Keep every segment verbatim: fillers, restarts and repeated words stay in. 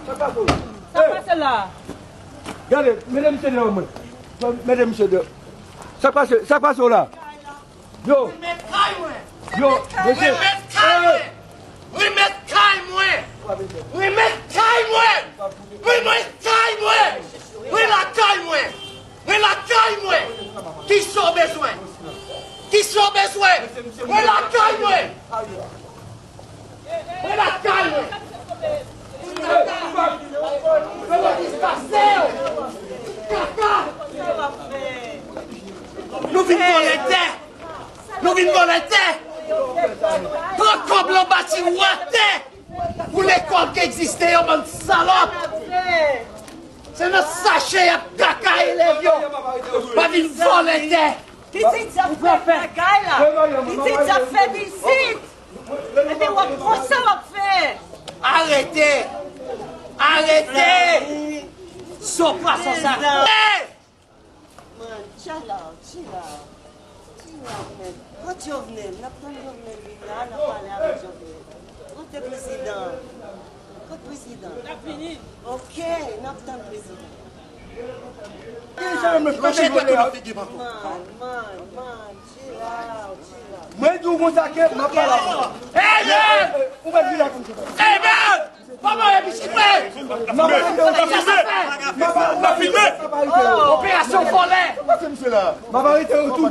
Sa k pase w la? Gade, mete misye deyò mwen. Mete misye deyò. Sa k pase, sa k pase w la? Yo. Remèt kay mwen. Yo, mesye. Remèt kay mwen. Remèt kay mwen. Remèt kay mwen. Remèt kay mwen. Remèt kay mwen. Mwen lakay mwen. Kisa w bezwen? Kisa w bezwen? Mwen lakay mwen. Mwen lakay mwen. Mwen dispasew. Kaka. Nou vin vòlè tè. Nou vin vòlè tè. Pran kòb lan bati wè tè. Pou lekòl ki egziste yo, bann salòp. Se nan sache y ap kaka elèv yo. Pa vin vòlè tè. Pitit sa fè bagay la. Pitit sa fè pitit. Epi w ap konsa w ap fè. Arete. Arete. Son pwason sa. Man, chill out, chill out. Chill out, man. Kot Jovenel? N ap tann Jovenel vin la, n ap pale avèk Jovenel. Kote prezidan? Kot prezidan? L ap vini. Ok, n ap tann prezidan. Man, man, man, chill out, chill out. Mwen di w konsa ke m ap pale avè w. Ou mèt vin la konsa. Kòman e pitit mwen? Sa sa fè? Operasyon vòlè. M ap arete yo tou.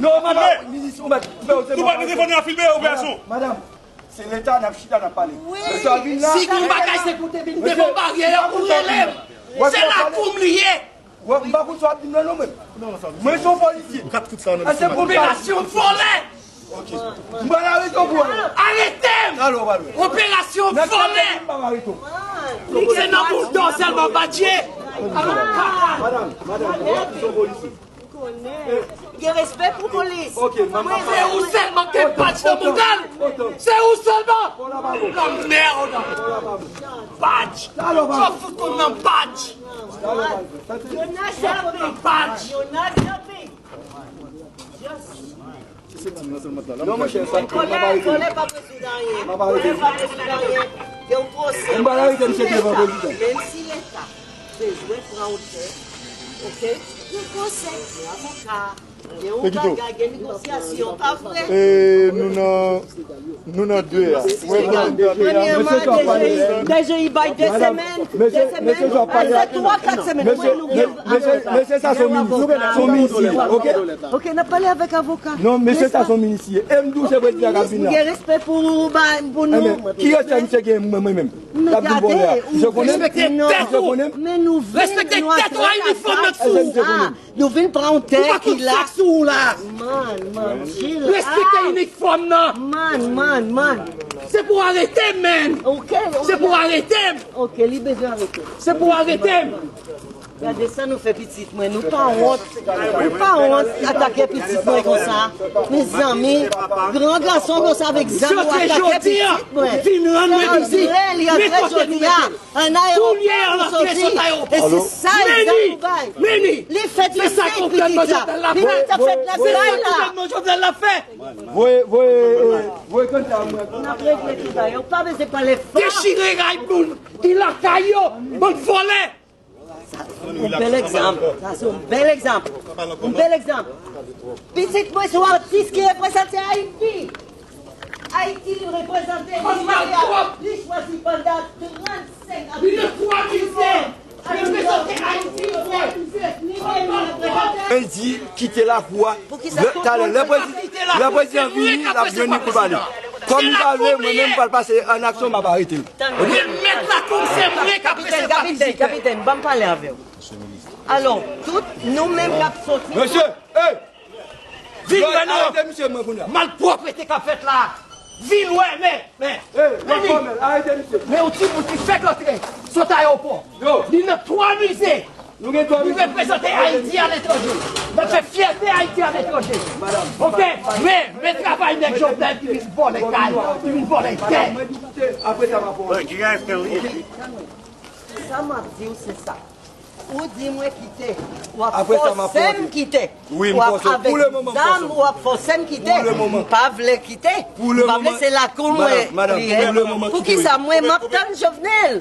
Non, m ap minis, ou mèt, ou mèt telefòn nan filme operasyon. Madanm, se leta n ap chita n ap pale. Mesye a vin la. Si gon bagay se pou te vin devan baryè a pou rele m. Se lakou m li ye. Wè, m pa konn sa w ap di m nan non mwen. Mwen se yon polisye. Kat kout sa nan. Operasyon vòlè. M pral arete w pou wè. Arete m! Talè w pral wè. Operasyon vòlè. M pral arete w. Se nan boul dò sèlman badje. Madanm, madanm, madanm, mwen se yon polisye. Gen respè pou polis. Ok, manman. Se ou sèlman ke badj nan mouda l. Se ou sèlman. Lanmèd. Badj. Sa fout moun nan badj. Yo naze anpil. Badj. Yo naze anpil. Non, monchè, sa m ap arete. Kòlè pa rezoud anyen. Kòlè pa rezoud anyen. Gen yon pwosè. M pa arete misye devan prezidan. Menm si leta bezwen pran otè, ok? Gen pwosè, gen avoka, gen yon bagay, gen negosyasyon, pa vre? E nou nan Nou nan de a. Premyèman, DG, DG bay de semèn, de semèn, pase twa, kat semèn. Mwen, nou gen. Mesye, sa se yon minis, se yon minis li ye, ok? Ok, n ap pale avèk avoka. Non, mesye, sa se yon minis li ye. E m di w se prezidan k ap vin la. Gen respè pou, ba, pou nou. Ki respè misye gen mwen, mwen menm? L ap vin vòlè a. Misye konnen m? Misye konnen m? Men nou vin, nou atake. Respekte tèt ou, inifòm nan sou ou. Nou vin pran yon tè ki la. Ou pa konn sa sou ou la. Man, man, chill out. Respekte inifòm nan. Man, man, man. Se pou arete m, man. Ok, ok. Se pou arete m. Ok, li bezwen arete. Se pou arete m. Gade sa nou fè pitit mwen. Nou pa wont. Nou pa wont atake pitit mwen konsa. Mezanmi, gran gason konsa avèk zam ou atake pitit mwen. Vin rann mwen vizit. Se André, li antre jodi a. An ayewopò pou soti. E se sa egzanp ou bay. Li fèt le senk pitit la. Pitit la fèt nan senk la. Voye, voye, eh, voye kanta a mwen. N ap regle tout bagay. Ou pa bezwen pale fò. Dechire kay moun ki lakay yo. Bann vòlè. Yon bèl egzanp. Sa se yon bèl egzanp. Yon bèl egzanp. Pitit mwen se yon atis ki reprezante Ayiti. Ayiti li reprezante, li chwazi pandan trannsenk ane. Li reprezante Ayiti. Mwen di kite lakou a. Talè, lè prezidan, lè prezidan vini, l ap jwenn li pou l pale. Kòm li pa vle, mwen menm m pral pase an aksyon, m ap arete l. Remèt lakou m, se mwen k ap resevwa vizitè. Kapitèn, kapitèn, ban m pale avè w. Alò, tout nou menm k ap soti. Mesye, hey! Vin wè non. Arete misye mwen kounye a. Malpwòpte k ap fèt la. Vin wè, men, men. Hey, men yon ti bout ki fèk antre sot ayewopò. Li nan twa mize. Nou gen twa mize. Li reprezante Ayiti aletranje. L ap fè fyète Ayiti aletranje. Ok? Men, men travay nèg Jovenel ki vin vòlè kay, ki vin vòlè tè. Apre sa, m ap Sa m ap di w se sa. Ou di mwen kite, w ap fòse m kite. W ap avèk zam, w ap fòse m kite. M pa vle kite. M pa vle, se lakou mwen li ye. Poukisa mwen m ap tann Jovenel?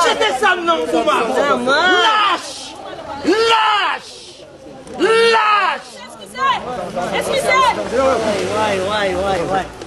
Jete zam nan pou m avè w. Lach! Lach! Lach! Eskize! Eskize! Way, way, way, way.